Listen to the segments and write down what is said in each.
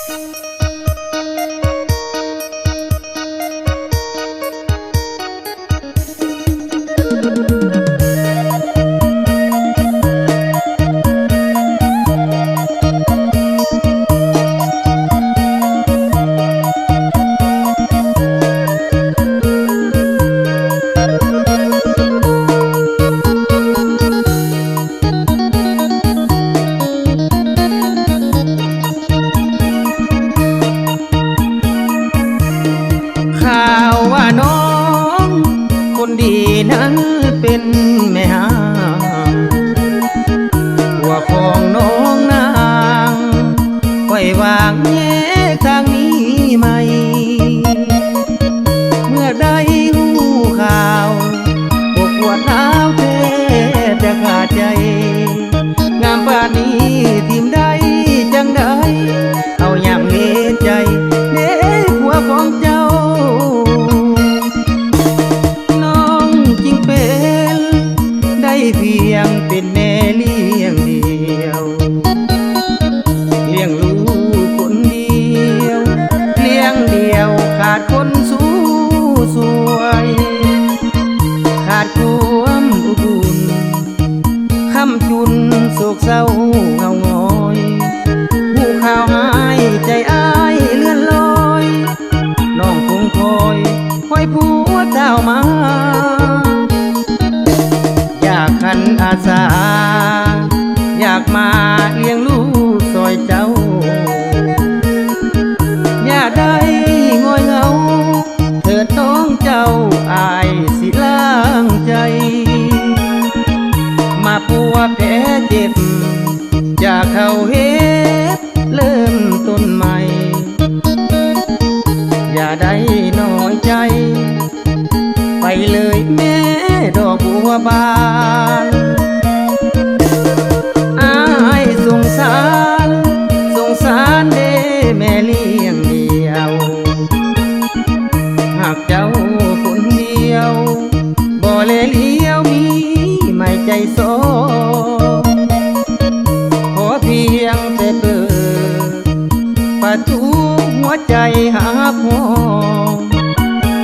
ຂ່າວວ່ານ້ອງຄົນດີນັ້ນເປັນແມ່ຮ້າງ ຜົວຂອງນ້ອງນາງ ຂ້ອຍວ່າແຍກທາງມີໃໝ່. ເມື່ອໄດ້ຮູ້ຂ່າວ ກໍປວດຮ້າວແທບຈະຂາດໃຈ. ງາມປານນີ້ຖິ້ມໄດ້ຈັ່ງໃດ ເອົາຫຍັງເຮັດໃຈ ເດ້ຜົວຂອງເຈົ້າ. ນ້ອງຈຶ່ງເປັນໄດ້ພຽງເປັນແມ່ລ້ຽງດຽວ ລ້ຽງລູກຄົນດຽວ ລ້ຽງດຽວຂາດຄົນສູ່ຊ່ວຍ ຂາດຄວາມອົບອຸ່ນ ຄ້ຳຈຸນໂສກເສົ້າເຫງົາຫງອຍ ຮູ້ຂ່າວຮ້າຍໃຈອ້າຍເລື່ອນລອຍ ນ້ອງຄົງຄອຍ ຄອຍຜົວເຖົ້າມາ ຢາກຂັນອາສາ ຢາກມາລ້ຽງລູກຊ່ອຍເຈົ້າ ຢ່າໄດ້ງອຍເຫງົາ ເທີດນ້ອງເຈົ້າ ອ້າຍຊິລ້າງໃຈ ມາປົວແຜເຈັບ ຈາກເກົ່າເຮັດເລີ່ມຕົ້ນໃໝ່ ຢ່າໄດ້ນ້ອຍໃຈ ໄປເລີຍແມ່ດອກບົວບານ ອ້າຍສົງສານ ສົງສານເດ້ແມ່ລ້ຽງດຽວ ຮັກເຈົ້າຄົນດຽວ ບໍ່ແລຫຼຽວມີໃໝ່ໃຈສອງ ຂໍພຽງແຕ່ເປີດປະຕູຫົວໃຈຮັບຮອງ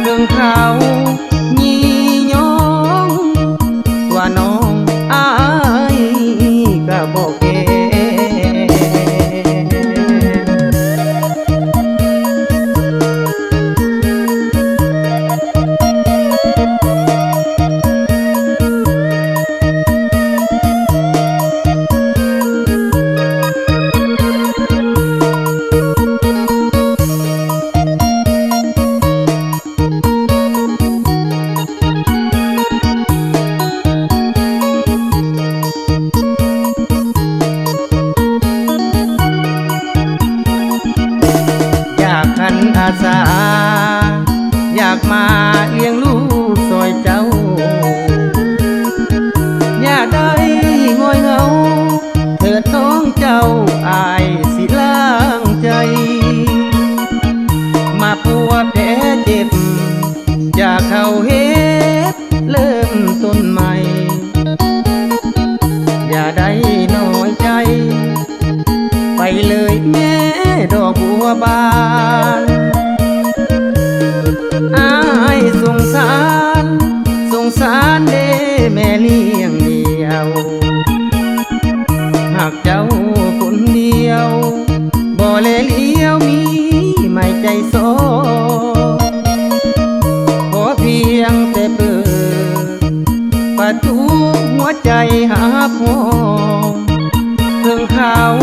ເຖິງເຂົາຍິນຍອມຕົວະນ້ອງ ອ້າຍກະບໍ່ແຄ. ຢາກຂັນອາສາ ຢາກມາລ້ຽງລູກຊ່ອຍເຈົ້າ ຢ່າໄດ້ງອຍເຫງົາ ເທີດນ້ອງເຈົ້າ ອ້າຍຊິລ້າງໃຈ ມາປົວແຜເຈັບ ຈາກເຂົາເຮັດເລີ່ມຕົ້ນໃໝ່ ຢ່າໄດ້ນ້ອຍໃຈ ໄປເລີຍແມ່ດອກບົວບານ ອ້າຍສົງສານ ສົງສານເດ້ແມ່ລ້ຽງດຽວ ຮັກເຈົ້າຄົນດຽວ ບໍ່ແລຫຼຽວມີໃໝ່ໃຈສອງ ຂໍພຽງແຕ່ເປີດປະຕູຫົວໃຈຮັບຮອງ ເຖິງເຂົາ